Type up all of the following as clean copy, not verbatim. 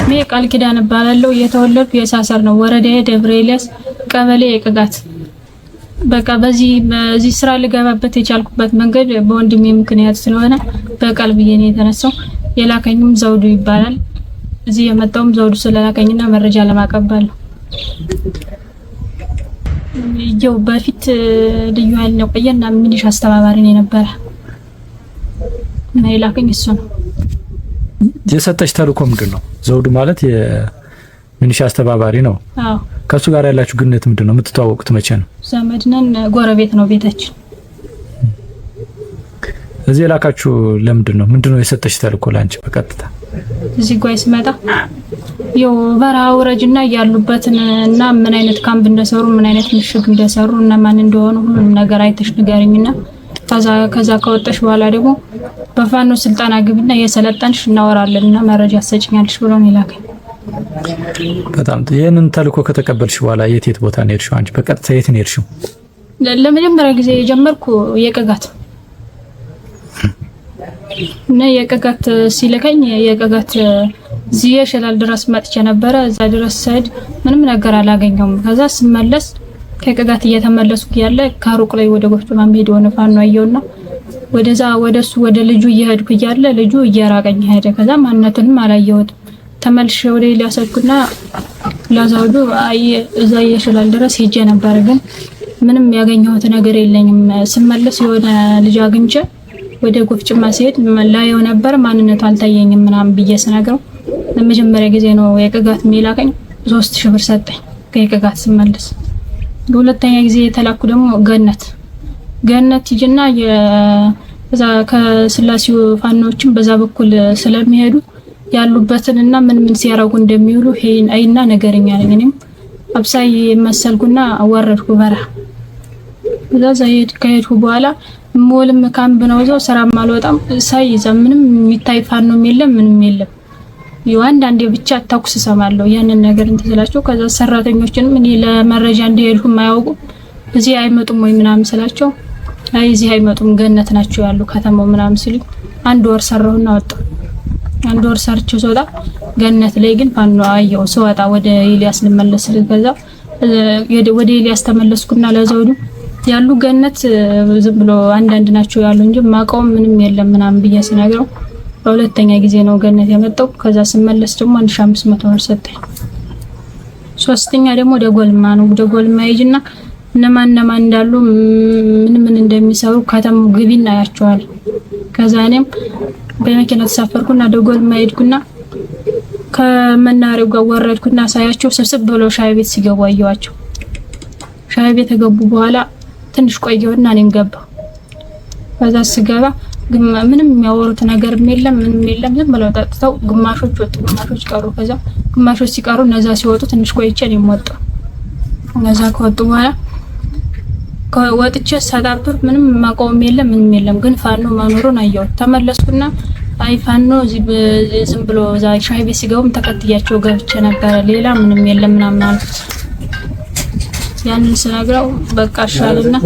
እኔ ቃል ኪዳን እባላለሁ። የተወለድኩ የሳሰር ነው፣ ወረዳዬ ደብረ ኤልያስ፣ ቀበሌ የቅጋት። በቃ በዚህ ስራ ልገባበት የቻልኩበት መንገድ በወንድሜ ምክንያት ስለሆነ በቃል ብዬ ነው የተነሳው። የላከኝም ዘውዱ ይባላል። እዚህ የመጣውም ዘውዱ ስለላከኝና መረጃ ለማቀበል ነው። ይኸው በፊት ልዩ ኃይል ነው ቆየና ሚሊሻ አስተባባሪ ነው የነበረ እና የላከኝ እሱ ነው። የሰጠች ተልእኮ ምንድን ነው? ዘውዱ ማለት የሚሊሻ አስተባባሪ ነው። አዎ። ከእሱ ጋር ያላችሁ ግንኙነት ምንድን ነው? የምትተዋወቁት መቼ ነው? ዘመድ ነን፣ ጎረቤት ነው ቤታችን። እዚህ የላካችሁ ለምንድን ነው? ምንድን ነው የሰጠች ተልእኮ ላንቺ በቀጥታ? እዚህ ጓይ ስመጣ ያው በረሃ ውረጅና ያሉበትን እና ምን አይነት ካምፕ እንደሰሩ፣ ምን አይነት ምሽግ እንደሰሩ እና ማን እንደሆኑ ሁሉንም ነገር አይተሽ ንገሪኝና ከዛ ከወጣሽ በኋላ ደግሞ በፋኖ ስልጠና ግቢና እየሰለጠንሽ እናወራለን እና መረጃ ትሰጭኛለሽ ብሎ ነው የላከኝ። በጣም ይህንን ተልእኮ ከተቀበልሽ በኋላ የት የት ቦታ ነው የሄድሽው? አንቺ በቀጥታ የት ነው የሄድሽው? ለመጀመሪያ ጊዜ የጀመርኩ የቅጋት እና የቅጋት ሲልከኝ የቅጋት እዚህ የሸላል ድረስ መጥቼ ነበረ። እዛ ድረስ ስሄድ ምንም ነገር አላገኘውም። ከዛ ስመለስ ከቅጋት እየተመለስኩ ያለ ከሩቅ ላይ ወደ ጎፍጮማ መሄድ የሆነ ፋኖ አየውና ወደዛ ወደሱ ወደ ልጁ እየሄድኩ እያለ ልጁ እየራቀኝ ሄደ። ከዛ ማንነቱንም አላየሁትም። ተመልሼ ወደ ኤልያስ ሄድኩና ለዘውዱ እዛ የሸላል ድረስ ሄጄ ነበር፣ ግን ምንም ያገኘሁት ነገር የለኝም። ስመለስ የሆነ ልጅ አግኝቼ ወደ ጎፍጭማ ሲሄድ ላየው ነበር፣ ማንነቱ አልታየኝም ምናምን ብዬ ስነግረው ለመጀመሪያ ጊዜ ነው የቅጋት የሚላከኝ። 3000 ብር ሰጠኝ ከየቅጋት ስመለስ። ለሁለተኛ ጊዜ የተላኩ ደግሞ ገነት ገነት ሂጂና የዛ ከስላሴው ፋኖዎችም በዛ በኩል ስለሚሄዱ ያሉበትን እና ምን ምን ሲያረጉ እንደሚውሉ ይሄን አይና ነገረኛ ነኝ። እኔም አብሳይ መሰልኩና ወረድኩ በረሃ። እዛ ከሄድኩ በኋላ ሞልም ካምፕ ነው እዛው ስራም አልወጣም። ሳይ እዛ ምንም የሚታይ ፋኖም የለም ምንም የለም። ይኸው አንዳንዴ ብቻ ተኩስ እሰማለሁ። ያንን ነገር እንትን ስላቸው ከዛ ሰራተኞችንም እኔ ለመረጃ እንደሄድኩም አያውቁም። እዚህ አይመጡም ወይ ምናምን ስላቸው አይ እዚህ አይመጡም ገነት ናቸው ያሉ ከተማው ምናምን ሲሉኝ አንድ ወር ሰራሁና ወጣሁ። አንድ ወር ሰርቼ ስወጣ ገነት ላይ ግን ፋኖ አየሁ። ስወጣ ወደ ኤልያስ ልመለስ ስል ከዛ ወደ ኤልያስ ተመለስኩና ለዘውዱ ያሉ ገነት ዝም ብሎ አንዳንድ ናቸው ያሉ እንጂ ማቀውም ምንም የለም ምናምን ብዬ ስነግረው በሁለተኛ ጊዜ ነው ገነት የመጣው። ከዛ ስመለስ ደግሞ 1500 ብር ሰጠኝ። ሶስተኛ ደግሞ ደጎልማ ነው። ደጎልማ ሂጂና እነማን እነማን እንዳሉ ምን ምን እንደሚሰሩ ከተማው ግቢና ያቸዋል። ከዛ እኔም በመኪና ተሳፈርኩና ደጎልማ ሄድኩና ከመናሪው ጋር ወረድኩና ሳያቸው ስብስብ ብለው ሻይ ቤት ሲገቡ አየኋቸው። ሻይ ቤት ከገቡ በኋላ ትንሽ ቆየሁና እኔም ገባሁ። ከዛ ስገባ ምንም የሚያወሩት ነገር የለም ምንም የለም። ዝም ብለው ጠጥተው ግማሾች ወጡ፣ ግማሾች ቀሩ። ከዛ ግማሾች ሲቀሩ እነዛ ሲወጡ ትንሽ ቆይቼ እኔም ወጣሁ። እነዛ ከወጡ በኋላ ወጥቼ ሳጣብር ምንም ማቆም የለም ምንም የለም፣ ግን ፋኖ መኖሩን አየሁት። ተመለስኩና አይ ፋኖ ዝም ብሎ እዛ ሻይ ቤት ሲገቡም ተከትያቸው ገብቼ ነበረ፣ ሌላ ምንም የለም ምናምን አልኩት። ያንን ስነግረው በቃ እሻልና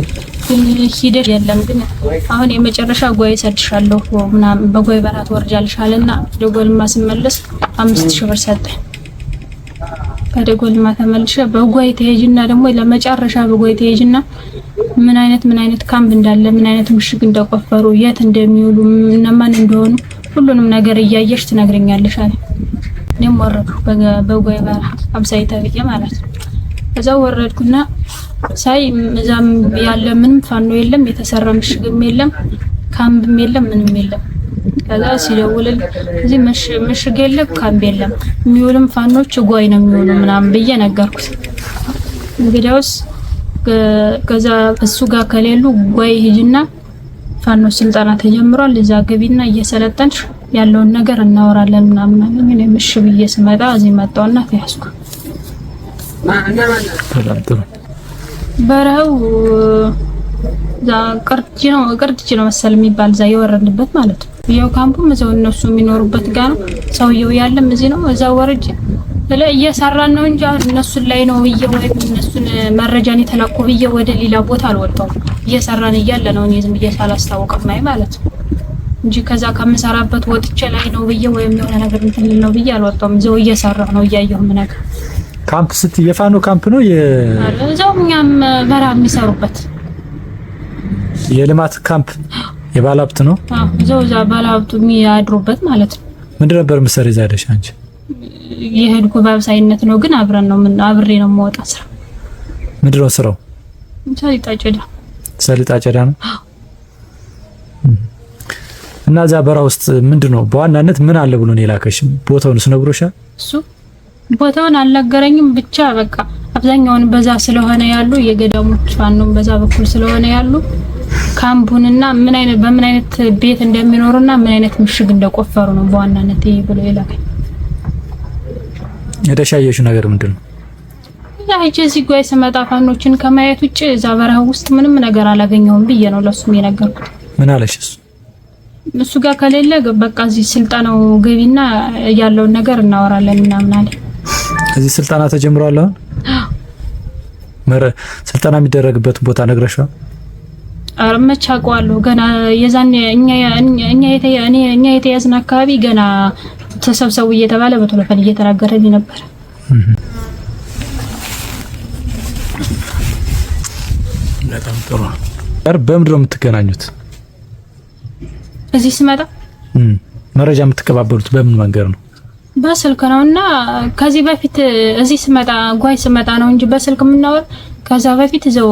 ግን ሂደሽ የለም ግን አሁን የመጨረሻ ጎይ ሰድሻለሁ ምናምን በጎይ በረሃ ትወርጃለሽ አለና ደጎልማ ስመለስ 5000 ብር ሰጠኝ። ከደጎልማ ተመልሼ በጓይ ትሄጂና ደግሞ ለመጨረሻ በጓይ ትሄጂና ምን አይነት ምን አይነት ካምፕ እንዳለ፣ ምን አይነት ምሽግ እንደቆፈሩ፣ የት እንደሚውሉ፣ እነማን እንደሆኑ ሁሉንም ነገር እያየሽ ትነግረኛለሽ አለ። እኔም ወረድኩ በጓይ በረሃ አብሳይ ተብዬ ማለት ነው። ከዛ ወረድኩና ሳይ እዛም ያለ ምንም ፋኖ የለም፣ የተሰራ ምሽግም የለም፣ ካምፕም የለም፣ ምንም የለም። ከዛ ሲደውልል እዚህ ምሽግ የለም፣ ካምፕ የለም፣ የሚውልም ፋኖች ጓይ ነው የሚውሉ ምናምን ብዬ ነገርኩት። እንግዲያውስ ከዛ እሱ ጋር ከሌሉ ጓይ ሂጂና ፋኖ ስልጠና ተጀምሯል፣ እዛ ግቢና እየሰለጠንሽ ያለውን ነገር እናወራለን ምናምን አለኝ። እኔም እሺ ብዬ ስመጣ እዚህ መጣሁና ተያዝኩ። በጣም ጥሩ። በረሃው እዛ ቅርጭ ነው ቅርጭ ነው መሰል የሚባል እዛ የወረድንበት ማለት ነው። ያው ካምፑም እዛው እነሱ የሚኖሩበት ጋር ነው። ሰውየው ያለም እዚህ ነው። እዛ ወርጄ እየሰራን ነው እንጂ አሁን እነሱን ላይ ነው ብዬ ወይም እነሱን መረጃን የተላኩ ብዬ ወደ ሌላ ቦታ አልወጣሁም። እየሰራን እያለ ነው እኔ ዝም ብዬ ሳላስታውቅ ማይ ማለት ነው። እንጂ ከዛ ከምሰራበት ወጥቼ ላይ ነው ብዬ ወይም የሆነ ነገር እንትን ነው ብዬ አልወጣሁም። እዛው እየሰራሁ ነው እያየሁ ነገር። ካምፕ ስትይ የፋኖ ካምፕ ነው? እዛው እኛም በረሃ የሚሰሩበት የልማት ካምፕ የባለሀብት ነው። አዎ እዛው እዛ ባለሀብቱ የሚያድሩበት ማለት ነው። ምንድን ነበር የምትሰሪው እዛ ሄደሽ አንቺ? የሄድኩ በአብሳይነት ነው፣ ግን አብረን ነው ምን አብሬ ነው የምወጣ ስራ። ምንድን ነው ስራው? ሰሊጥ አጨዳ። ሰሊጥ አጨዳ ነው። እና እዛ በረሃ ውስጥ ምንድን ነው በዋናነት ምን አለ ብሎ ነው የላከሽ? ቦታውንስ ነግሮሻል? እሱ ቦታውን አልነገረኝም። ብቻ በቃ አብዛኛውን በዛ ስለሆነ ያሉ የገዳሞች ፋኖም በዛ በኩል ስለሆነ ያሉ ካምፑንና ምን አይነት በምን አይነት ቤት እንደሚኖሩና ምን አይነት ምሽግ እንደቆፈሩ ነው በዋናነት ይሄ ብሎ የላከኝ። ሄደሽ ያየሽው ነገር ምንድን ነው? ያ ሂጄ እዚህ ጓይ ስመጣ ፋኖችን ከማየት ውጭ እዛ በረሃ ውስጥ ምንም ነገር አላገኘሁም ብዬ ነው ለሱም የነገርኩት። ምን አለሽ እሱ? እሱ ጋር ከሌለ በቃ እዚህ ስልጠናው ገቢና ያለውን ነገር እናወራለን ምናምን አለ። እዚህ ስልጠና ተጀምሯል አሁን? ስልጠና የሚደረግበት ቦታ ነግረሽዋል? ኧረ መች አውቀዋለሁ ገና የዛኔ እኛ የተያዝን አካባቢ ገና ተሰብሰቡ እየተባለ በቴሌፎን እየተናገረኝ ነበር። በጣም ጥሩ። በምንድን ነው የምትገናኙት? እዚህ ስመጣ መረጃ የምትቀባበሉት በምን መንገድ ነው? በስልክ ነው። እና ከዚህ በፊት እዚህ ስመጣ ጓይ ስመጣ ነው እንጂ በስልክ የምናወር። ከዛ በፊት እዛው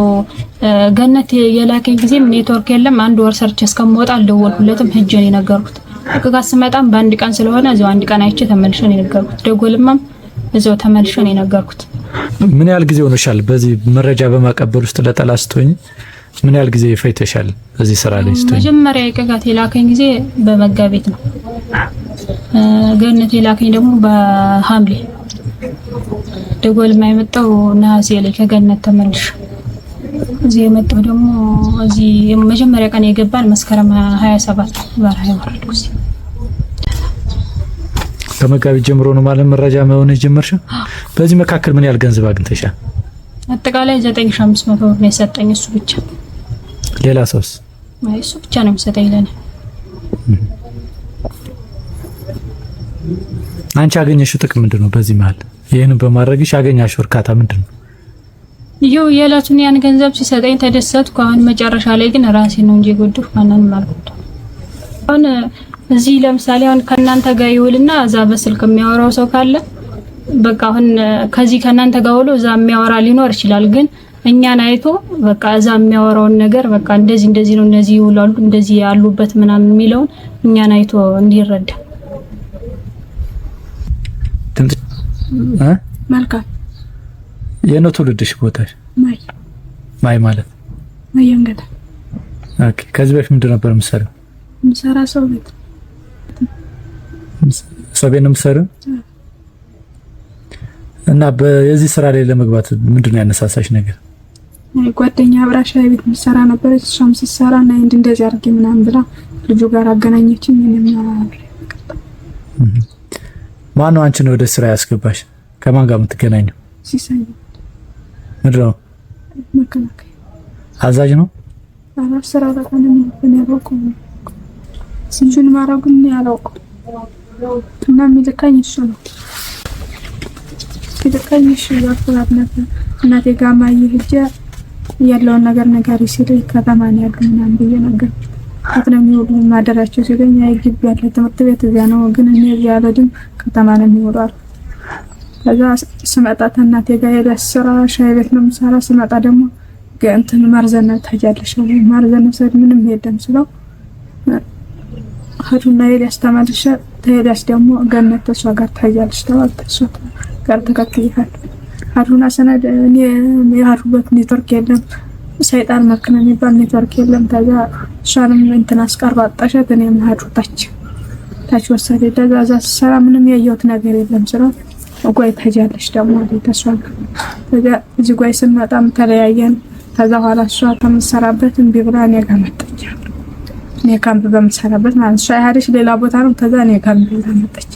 ገነት የላከኝ ጊዜም ኔትወርክ የለም። አንድ ወር ሰርቼ እስከምወጣ አልደወልኩለትም። ሂጄ ነው የነገርኩት። ጋር ስመጣም በአንድ ቀን ስለሆነ እዛው አንድ ቀን አይቼ ተመልሼ ነው የነገርኩት። ደጎልማም እዛው ተመልሼ ነው የነገርኩት። ምን ያህል ጊዜ ሆኖሻል በዚህ መረጃ በማቀበል ውስጥ ለጠላት ስትሆኝ? ምን ያህል ጊዜ ፈይተሻል በዚህ ስራ ላይ ስትሆኝ? መጀመሪያ የቅጋት የላከኝ ጊዜ በመጋቢት ነው። ገነት የላከኝ ደግሞ በሐምሌ። ደጎልማ የመጣው ነሐሴ ላይ ከገነት ተመልሼ እዚህ የመጣው ደግሞ እዚህ መጀመሪያ ቀን የገባን መስከረም 27 በረሃ የወረድኩ እዚህ። ከመጋቢት ጀምሮ ነው ማለት መረጃ መሆን የጀመርሽው? በዚህ መካከል ምን ያህል ገንዘብ አግኝተሻል? አጠቃላይ 9500 ብር ነው የሰጠኝ እሱ ብቻ። ሌላ ሰውስ? አይ እሱ ብቻ ነው የሚሰጠኝ ለኔ። አንቺ ያገኘሽው ጥቅም ምንድን ነው? በዚህ መሀል ይህንን በማድረግሽ ያገኛሽው እርካታ ምንድን ነው? ይኸው የዕለቱን ያን ገንዘብ ሲሰጠኝ ተደሰትኩ። አሁን መጨረሻ ላይ ግን ራሴ ነው እንጂ የጎዳሁ ማንንም አልጎዳሁም። አሁን እዚህ ለምሳሌ አሁን ከእናንተ ጋር ይውልና እዛ በስልክ የሚያወራው ሰው ካለ በቃ አሁን ከዚህ ከእናንተ ጋር ውሎ እዛ የሚያወራ ሊኖር ይችላል። ግን እኛን አይቶ በቃ እዛ የሚያወራውን ነገር በቃ እንደዚህ እንደዚህ ነው እንደዚህ ይውላሉ እንደዚህ ያሉበት ምናምን የሚለውን እኛን አይቶ እንዲረዳ። መልካም የነው ትውልድሽ ቦታሽ? ማይ ማይ ማለት ማይ አንገታ። Okay። ከዚህ በፊት ምንድን ነበር የምትሰሪው? የምሰራ ሰው ቤት። ሰው ቤት ነው የምትሰሪው? እና በዚህ ስራ ላይ ለመግባት ምንድን ነው ያነሳሳሽ ነገር? ጓደኛ አብራ ሻይ ቤት የምትሰራ ነበረች። እሷም ስትሰራ እና እንደዚህ አድርጌ ምናምን ብላ ልጁ ጋር አገናኘችኝ። እኔም ማነው አንቺን ወደ ስራ ያስገባሽ? ከማን ጋር የምትገናኘው? ሲሳይ። ምንድን ነው? መከላከያ አዛዥ ነው። አራት ስራ በጣም ነው ያልኩት። ስንቹን ማረጉን ያላውቀው እና የሚልካኝ እሱ ነው። ሲልካኝ እሺ እያልኩት ነበር። እናቴ ጋር ማየ ሂጅ ያለውን ነገር ነጋሪ ሲለኝ ከተማ ነው ያሉ ምናምን ብዬ ነገርኩት። የት ነው የሚውሉ ማደሪያቸው ሲለኝ አይ ግቢ ያለ ትምህርት ቤት እዚያ ነው፣ ግን እኔ እዚያ አልሄድም ከተማ ነው የሚውሉ አልኩት። ከዛ ስመጣ ከእናቴ ጋር የዕለት ስራ ሻይ ቤት ነው የምሰራ። ስመጣ ደግሞ እንትን ማርዘነብ ታያለሽ አለኝ። ማርዘነብ ስሄድ ምንም የለም ስለው ሂዱና ኤልያስ ተመልሼ ተኤልያስ ደግሞ ገነት ተሷ ጋር ታያለሽ ተባልኩ። ተሷ ጋር ተከትያለሁ። ሀዱና ሰነድ እኔ የሀዱበት ኔትወርክ የለም፣ ሰይጣን መልክ ነው የሚባል ኔትወርክ የለም። ከዛ እሷንም እንትን አስቀርባ አጣሻት። እኔም ሀዱ ታች ታች ወሰደ። ከዛ እዛ ስሰራ ምንም ያየሁት ነገር የለም ስለው ጓይ ታጃለሽ ደግሞ አለኝ ተሷ ጋር። ከዛ እዚህ ጓይ ስንመጣም ተለያየን። ከዛ ኋላ እሷ ከምትሰራበት እምቢ ብላ እኔ ጋር መጣች። እኔ ካምፕ በምትሰራበት ማለት እሷ ያሄደች ሌላ ቦታ ነው። ከዛ እኔ ካምፕ ብላ መጣች።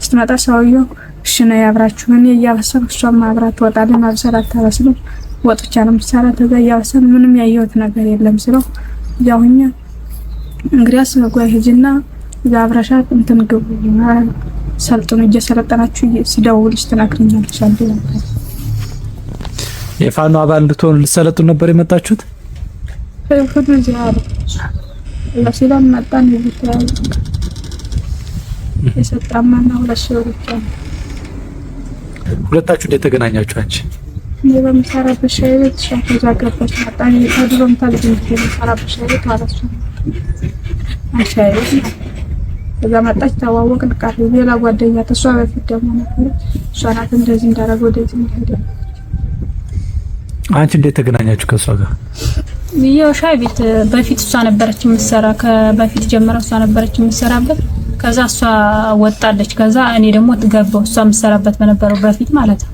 ስትመጣ ሰውየው እሺ ነው ያብራችሁ፣ እኔ እያበሰልኩ እሷም አብራ ትወጣለች። ማብሰል አታበስልም፣ ወጥ ብቻ ነው የምትሰራ። ከዛ እያበሰል ምንም ያየሁት ነገር የለም ስለው ያው እኛ እንግዲያስ ጓይ ሂጂና እዛ አብረሻት እንትን ግቡ ሰልጥኑ፣ እየሰለጠናችሁ ስደውልሽ ትነግሪኛለሽ። አንዴ ነበር የፋኖ አባል እንድትሆኑ ልትሰለጥኑ ነበር የመጣችሁት? ሁሉ እዚህ አለ ሲለን መጣን። የሰጣማና 2,000 ብር ብቻ ነው። ሁለታችሁ እንዴት ተገናኛችሁ? አንቺ እኔ በምሰራበት ሻይ ቤት እሷ ከዛ ገባች መጣን። ከድሮም ታልጅነት የምሰራበት ሻይ ቤት ማለት ነው ሻይ ቤት ነው። ከዛ መጣች፣ ተዋወቅን። ቃል ሌላ ጓደኛ ተሷ በፊት ደግሞ ነበረች። እሷ ናት እንደዚህ እንዳደረገ ወደዚህ እንደሄደ። አንቺ እንዴት ተገናኛችሁ ከእሷ ጋር? ያው ሻይ ቤት በፊት እሷ ነበረች የምትሰራ፣ ከበፊት ጀምራ እሷ ነበረች የምትሰራበት። ከዛ እሷ ወጣለች። ከዛ እኔ ደግሞ ገባሁ፣ እሷ የምትሰራበት በነበረው በፊት ማለት ነው።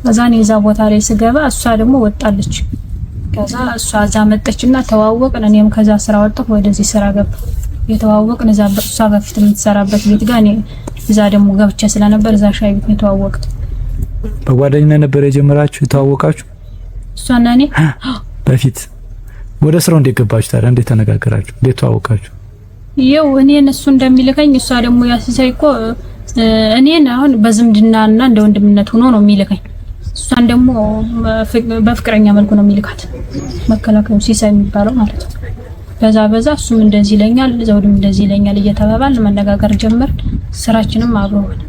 ከዛ እኔ እዛ ቦታ ላይ ስገባ እሷ ደግሞ ወጣለች። ከዛ እሷ እዛ መጣችና ተዋወቅን። እኔም ከዛ ስራ ወጣሁ፣ ወደዚህ ስራ ገባሁ። የተዋወቅን እዛ እሷ በፊት የምትሰራበት ቤት ጋር እኔ እዛ ደግሞ ገብቼ ስለነበር እዛ ሻይ ቤት ነው የተዋወቅን። በጓደኝነት ነበር የጀመራችሁ የተዋወቃችሁ? እሷና እኔ በፊት ወደ ስራው እንዴት ገባችሁ ታዲያ? እንዴት ተነጋገራችሁ? እንዴት ተዋወቃችሁ? ይኸው እኔን እሱ እንደሚልከኝ እሷ ደግሞ ያሲሳይ እኮ እኔን አሁን በዝምድናና እንደ ወንድምነት ሆኖ ነው የሚልከኝ። እሷን ደግሞ በፍቅረኛ መልኩ ነው የሚልካት። መከላከያው ሲሳይ የሚባለው ማለት ነው። በዛ በዛ እሱም እንደዚህ ይለኛል፣ ዘውድም እንደዚህ ይለኛል እየተባባልን መነጋገር ጀመር። ስራችንም አብሮ ሆነ።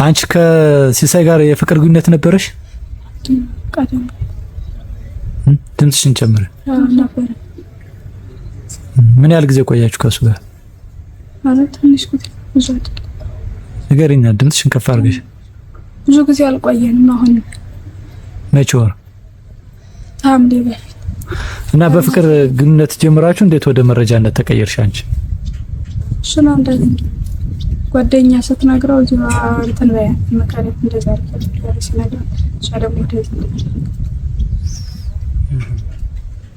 አንቺ ከሲሳይ ጋር የፍቅር ግንኙነት ነበረሽ? ቀደም ድምፅሽን ጨምሪ። ነበረ። ምን ያህል ጊዜ ቆያችሁ ከእሱ ጋር? ማለት ትንሽ ጊዜ፣ ብዙ አይደለም። ንገሪኛ፣ ድምፅሽን ከፍ አድርገሽ። ብዙ ጊዜ አልቆየንም። አሁን መቼ ወር? ሐምሌ በፊት። እና በፍቅር ግንኙነት ጀምራችሁ እንዴት ወደ መረጃነት ተቀየርሽ አንቺ? እሱ ነው እንደዚህ ጓደኛ ስትነግረው እዚሁ እንትን በያ መካሪት እንደዛ አድርጊ ሲነግራት እሷ ደግሞ ወደዚህ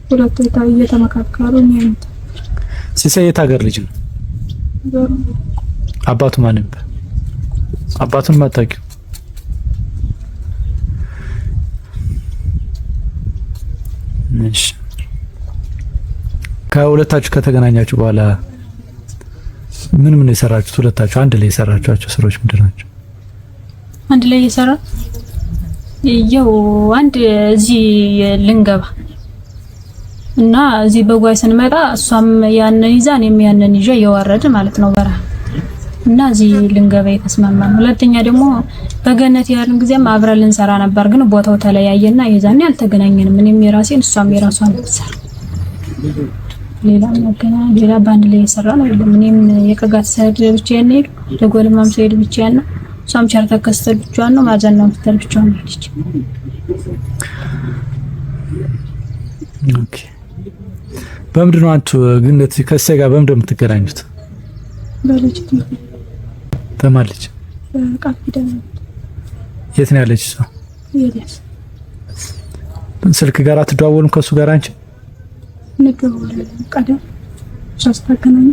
ሁለቱ እየተመካከሩ እኔ ሲሳይ የት ሀገር ልጅ ነው? አባቱ ማን ነበር? አባቱን ማታውቂው? እሺ፣ ከሁለታችሁ ከተገናኛችሁ በኋላ ምን ምን የሰራችሁት? ሁለታችሁ አንድ ላይ የሰራችኋቸው ስራዎች ምንድን ናቸው? አንድ ላይ የሰራ ያው አንድ እዚህ ልንገባ እና እዚህ በጓይ ስንመጣ እሷም ያንን ይዛ እኔም ያንን ይዤ እየወረድን ማለት ነው በረሃ እና እዚህ ልንገባ የተስማማን። ሁለተኛ ደግሞ በገነት ያለን ጊዜም አብረን ልንሰራ ነበር፣ ግን ቦታው ተለያየና የዛኔ አልተገናኘንም። እኔም የራሴን እሷም የራሷን ሰራ። ሌላ መገና ሌላ በአንድ ላይ የሰራ ነው የለም። እኔም የቀጋት ሰድ ብቻዬን ነው የሄድኩ፣ ለጎልማም ሰድ ብቻዬን ነው፣ እሷም ቸርተከስ ስትል ብቻዋን ነው፣ ማዘናም ስትል ብቻዋን ነው ሄደች። Okay። በምንድን ነው አንቱ ግንኙነት ከሲሳይ ጋር በምንድን ነው የምትገናኙት? በልጅ በማን ልጅ? በቃል ኪዳን። የት ነው ያለች እሷ? ኤልያስ። ስልክ ጋር አትደዋወሉም ከእሱ ጋር አንቺ? እንደዋወላለን። ቀደም እሷ ስታገናኝ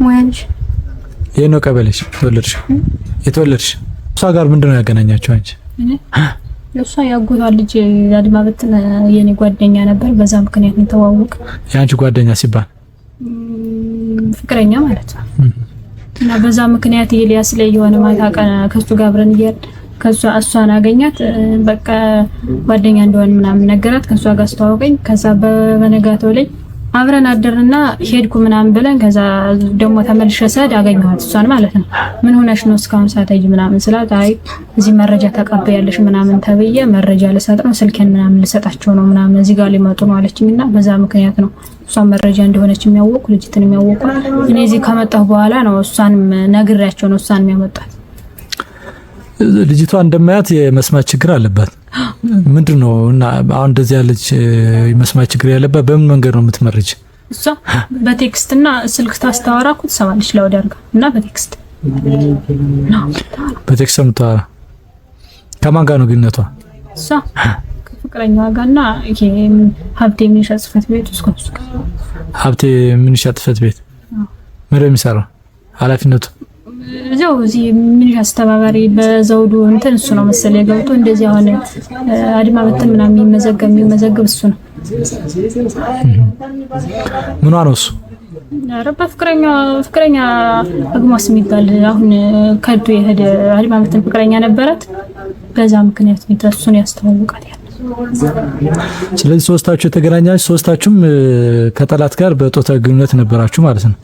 ሙያንሽ የት ነው ቀበሌሽ? የተወለድሽ የተወለድሽ እሷ ጋር ምንድን ነው ያገናኛችሁ አንቺ? እሷ ያጎቷ ልጅ አድማ በትን የኔ ጓደኛ ነበር። በዛ ምክንያት ነው የተዋወቅ። የአንቺ ጓደኛ ሲባል ፍቅረኛ ማለት ነው። እና በዛ ምክንያት ኤልያስ ላይ የሆነ ማታ ቀን ከሱ ጋር አብረን እያልን ከሷ እሷን አገኛት። በቃ ጓደኛ እንደሆነ ምናምን ነገራት። ከሷ ጋር አስተዋወቀኝ። ከዛ በነጋታው ላይ አብረን አደርንና ሄድኩ ምናምን ብለን ከዛ ደግሞ ተመልሼ ስሄድ አገኘኋት እሷን ማለት ነው። ምን ሆነሽ ነው እስካሁን ሳታይ ምናምን ስላት፣ አይ እዚህ መረጃ ተቀበያለሽ ምናምን ተብዬ መረጃ ልሰጥ ነው ስልኬን ምናምን ልሰጣቸው ነው ምናምን እዚህ ጋር ሊመጡ ነው አለችኝና በዛ ምክንያት ነው እሷን መረጃ እንደሆነች የሚያወቁ ልጅትን የሚያወቁ እኔ እዚህ ከመጣሁ በኋላ ነው እሷንም ነግሬያቸው ነው እሷን የሚያመጣት። ልጅቷ እንደማያት የመስማት ችግር አለባት። ምንድን ነው እና አሁን እንደዚህ ያለች የመስማት ችግር ያለባት በምን መንገድ ነው የምትመርጅ? እሷ በ text እና ስልክ ታስታወራ እኮ ትሰማለች loud አድርጋ እና በ text በ text የምታወራ ከማን ጋር ነው ግንኙነቷ? እሷ ከፍቅረኛዋ ጋር እና ይሄ ሀብቴ ሚኒሻ ጽሕፈት ቤት ውስጥ ከእሱ ጋር። ሀብቴ ሚኒሻ ጽሕፈት ቤት ምንድን ነው የሚሰራው? ኃላፊነቱ እዚያው እዚህ ሚኒሻ አስተባባሪ በዘውዱ እንትን እሱ ነው መሰለኝ ገብቶ እንደዚህ አሁን አድማ በትን ምናምን የሚመዘገብ እሱ ነው። ምኗ ነው እሱ? ኧረ በፍቅረኛ ፍቅረኛ አግማስ የሚባል አሁን ከዱ የሄደ አድማ በትን ፍቅረኛ ነበራት። በዛ ምክንያት ነው እሱን ያስተዋውቃት ያለ። ስለዚህ ሶስታችሁ የተገናኛችሁ ሶስታችሁም ከጠላት ጋር በጦታ ግንኙነት ነበራችሁ ማለት ነው።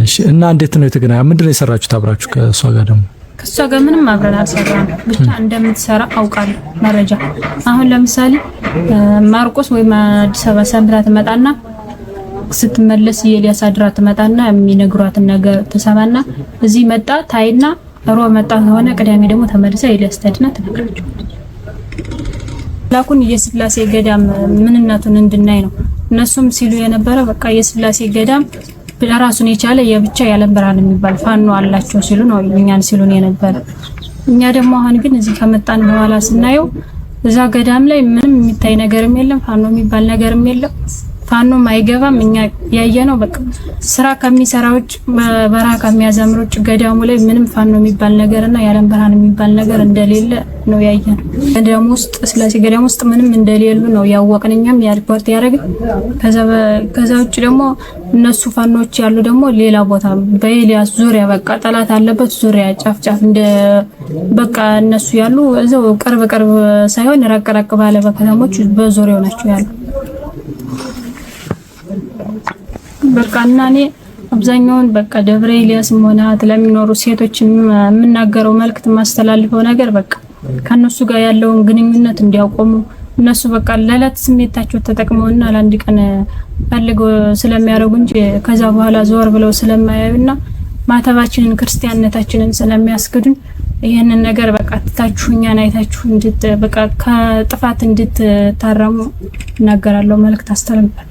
እሺ። እና እንዴት ነው የተገናኛ? ምንድን ነው የሰራችሁት አብራችሁ ከእሷ ጋር ደግሞ? ከእሷ ጋር ምንም አብረን አልሰራንም። ብቻ እንደምትሰራ አውቃለሁ መረጃ። አሁን ለምሳሌ ማርቆስ ወይም አዲስ አበባ ሰንብታ ትመጣና ስትመለስ የኤልያስ አድራ ትመጣና የሚነግሯትን ነገር ትሰማና እዚህ መጣ ታይና ሮብ መጣ ከሆነ ቅዳሜ ደግሞ ተመልሳ ኤልያስ ትሄድና ትነግራቸዋለች። ላኩን የስላሴ ገዳም ምንነቱን እንድናይ ነው። እነሱም ሲሉ የነበረ በቃ የስላሴ ገዳም ራሱን የቻለ የብቻ የዓለም ብርሃን የሚባል ፋኖ አላቸው ሲሉ ነው እኛን ሲሉን የነበረ። እኛ ደግሞ አሁን ግን እዚህ ከመጣን በኋላ ስናየው እዛ ገዳም ላይ ምንም የሚታይ ነገርም የለም፣ ፋኖ የሚባል ነገርም የለም። ፋኖም አይገባም። እኛ ያየነው በቃ ስራ ከሚሰራ ውጭ በረሃ ከሚያዘምር ውጭ ገዳሙ ላይ ምንም ፋኖ የሚባል ነገርና የዓለም ብርሃን የሚባል ነገር እንደሌለ ነው ያየነው። ገዳሙ ውስጥ ስላሴ ገዳም ውስጥ ምንም እንደሌሉ ነው ያወቅን። እኛም ያ ሪፖርት ያደረግን። ከዛ ውጭ ደግሞ እነሱ ፋኖች ያሉ ደግሞ ሌላ ቦታ በኤልያስ ዙሪያ በቃ ጠላት አለበት ዙሪያ ጫፍ ጫፍ እንደ በቃ እነሱ ያሉ እዛው ቅርብ ቅርብ ሳይሆን ረቅ ረቅ ባለ በከተሞች በዙሪያው ናቸው ያሉ። በቃ እና እኔ አብዛኛውን በቃ ደብረ ኤልያስም ሆነ ለሚኖሩ ሴቶች የምናገረው መልእክት የማስተላልፈው ነገር በቃ ከነሱ ጋር ያለውን ግንኙነት እንዲያቆሙ እነሱ በቃ ለዕለት ስሜታቸው ተጠቅመውና ለአንድ ቀን ፈልገው ስለሚያደርጉ እንጂ ከዛ በኋላ ዞር ብለው ስለማያዩና ማተባችንን ክርስቲያንነታችንን ስለሚያስክዱን ይህንን ነገር በቃ ትታችሁ እኛን አይታችሁ በቃ ከጥፋት እንድትታረሙ እናገራለሁ፣ መልእክት አስተላልፋለሁ።